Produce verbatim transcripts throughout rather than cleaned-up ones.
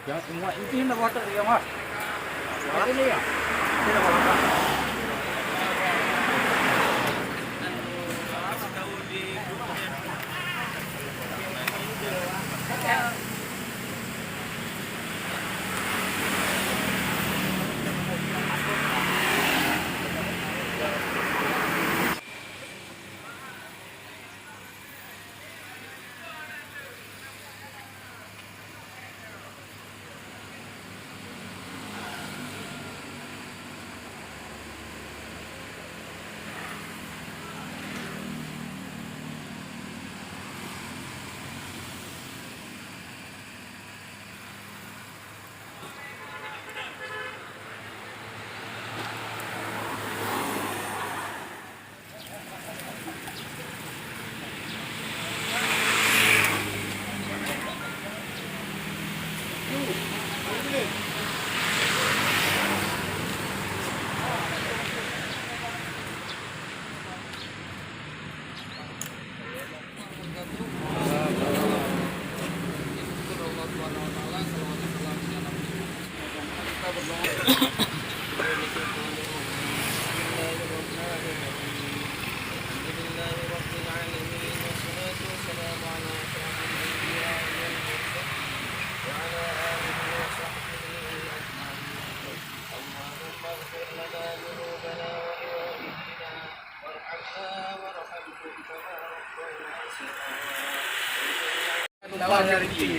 Yang semua inti nak buat tak yang ah. Ini ya. Ini nak buat.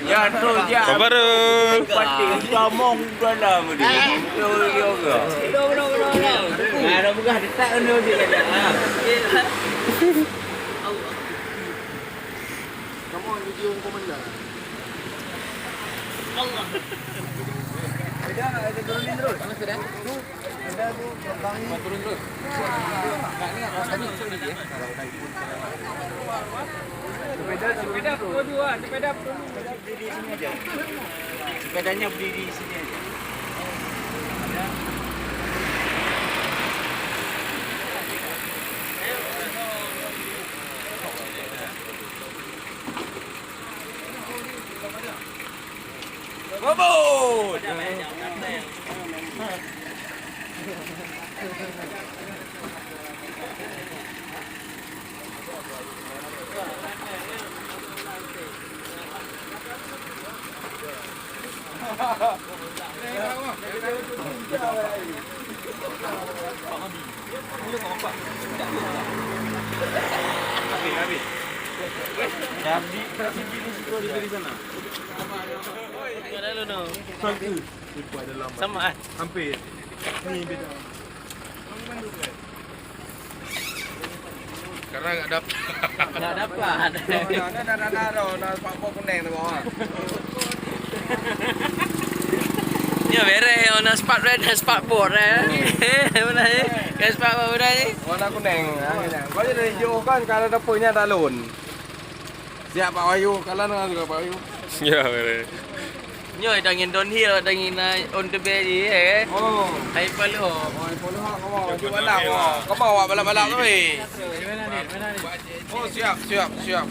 Ya, tu je. Apa baru? Patik tamong dalam ni. Betul juga. Nah, dah peugah detak kena dia. Kamu yang jadi orang komandan. Allah. Ada, ada turunin terus. Mana sudah? Sepeda, sepeda pukul dua, sepeda pukul dua. Sepedanya berdiri di sini aja. Bobot! Habis, habis. Dah beli, dah beli di situ, di sana. Satu. Sama, eh? Hampir. Ni beda. Sekarang tak dapat. Tak dapat. Dah, dah, dah, dah, dah, dah, dah, spakbor kuning tu bawah. Nyoe bereh, oh, na spakbor, na spakbor, eh. Mana, eh? Kan spakbor mana, eh? Warna kuning. Kau jadi hijau kan, kalau dapurnya talon. Siap, Pak Wahyu. Kalau dengar juga, Pak Wahyu. Ya, boleh. Nyoe tangieng downhill, tangieng na on the bay je, eh. Oh. Hai paloh. Oh, hai paloh, kamu. Cuba lah, kamu. Kamu awak balap-balap tu, eh. Oh, siap, siap, siap.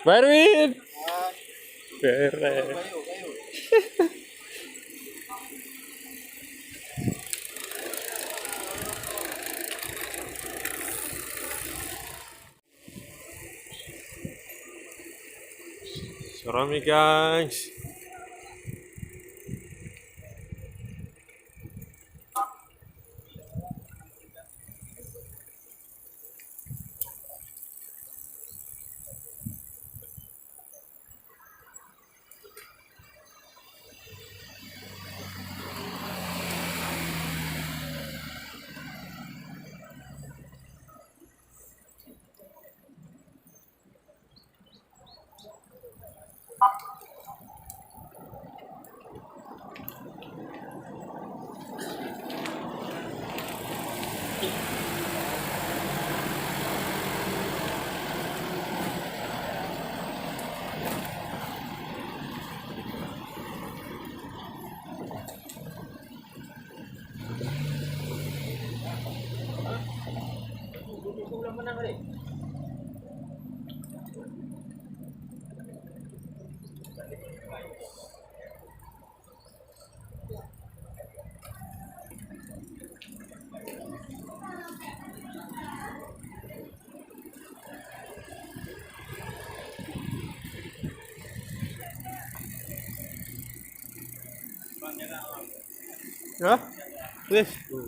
Pak Erwin. Beres. Seram ni, guys. Hah? Wis. Uh.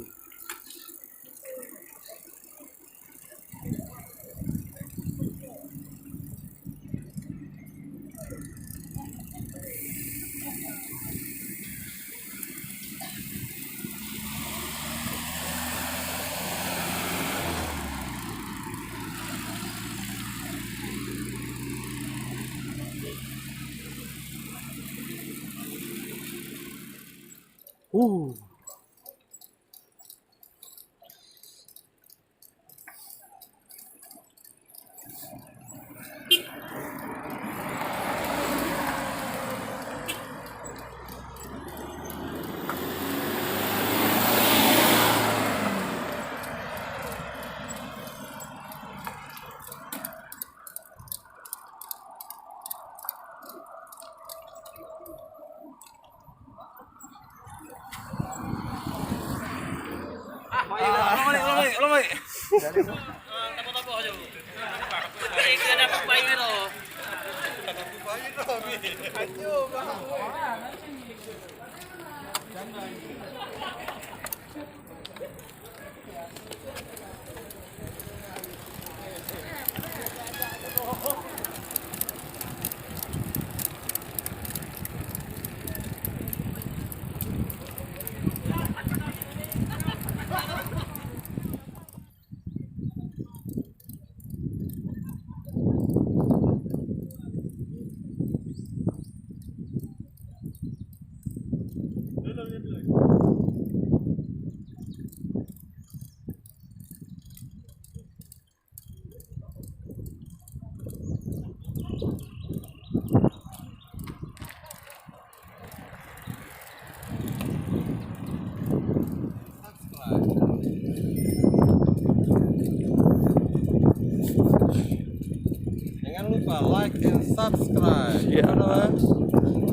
Jangan lupa like and subscribe. Ya. Apa nama?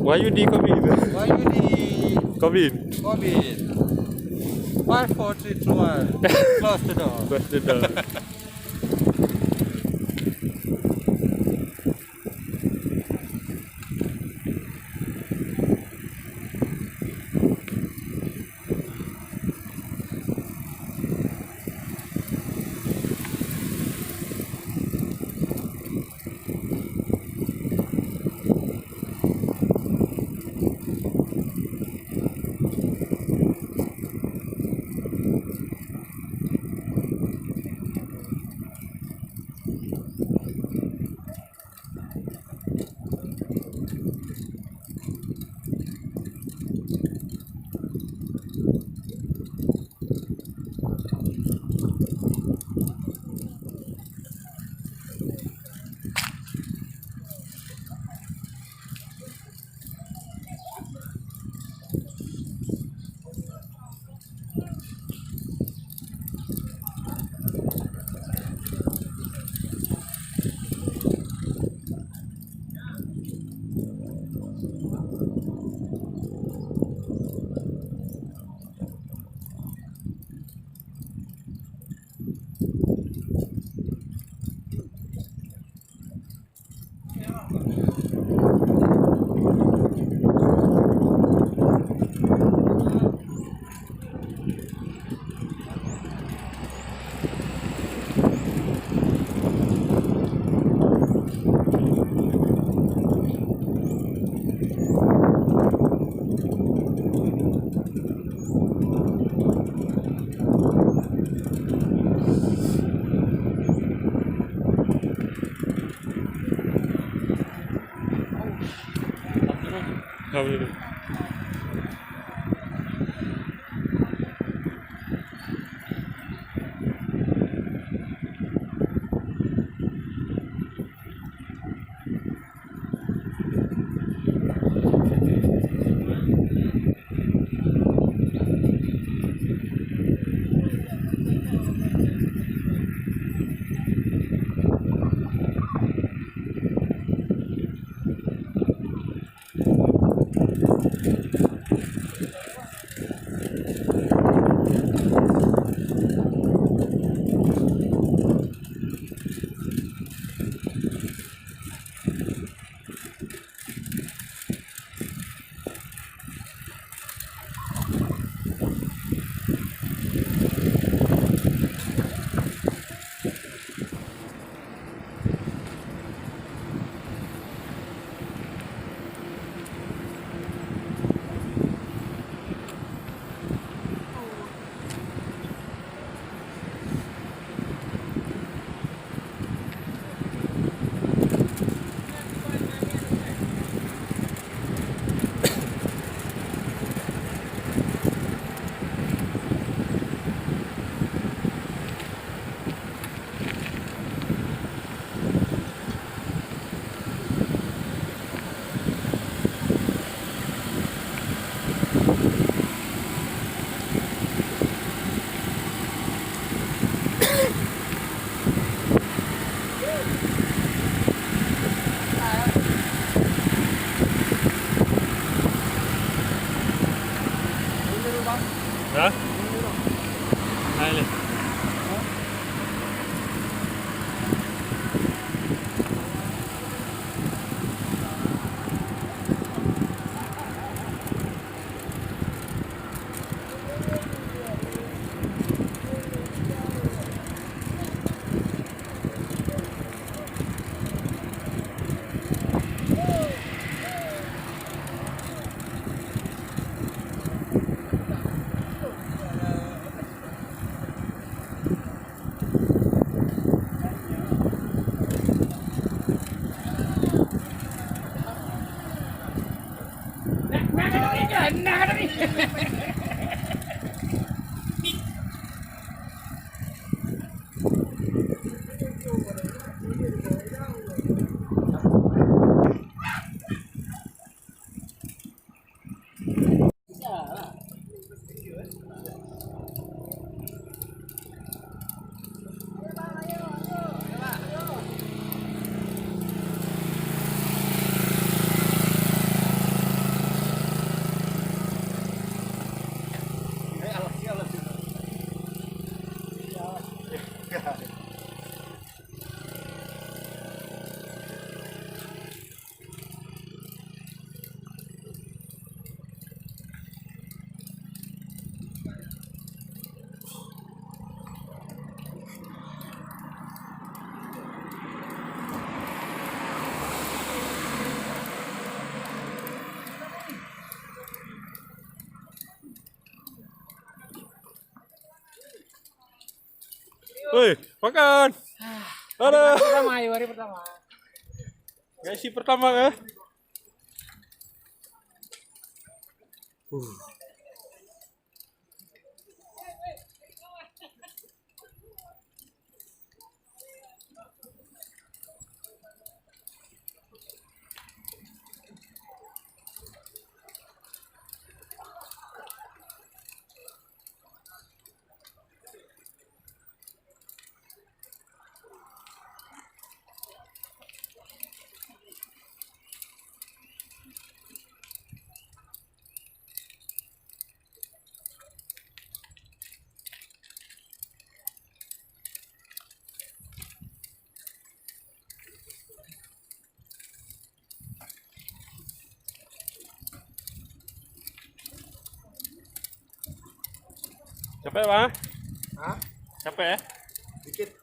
Wahyudi Covid. Wahyudi Covid. Covid. Five, four, three, two, one. Close the door. Close the door. Alhamdulillah. Hah? Hai leh. Woi, makan. Aduh. Hari pertama, ayo, hari pertama. Gaji pertama, eh? Uh. Capek, Bang? Hah? Capek, ya? Dikit.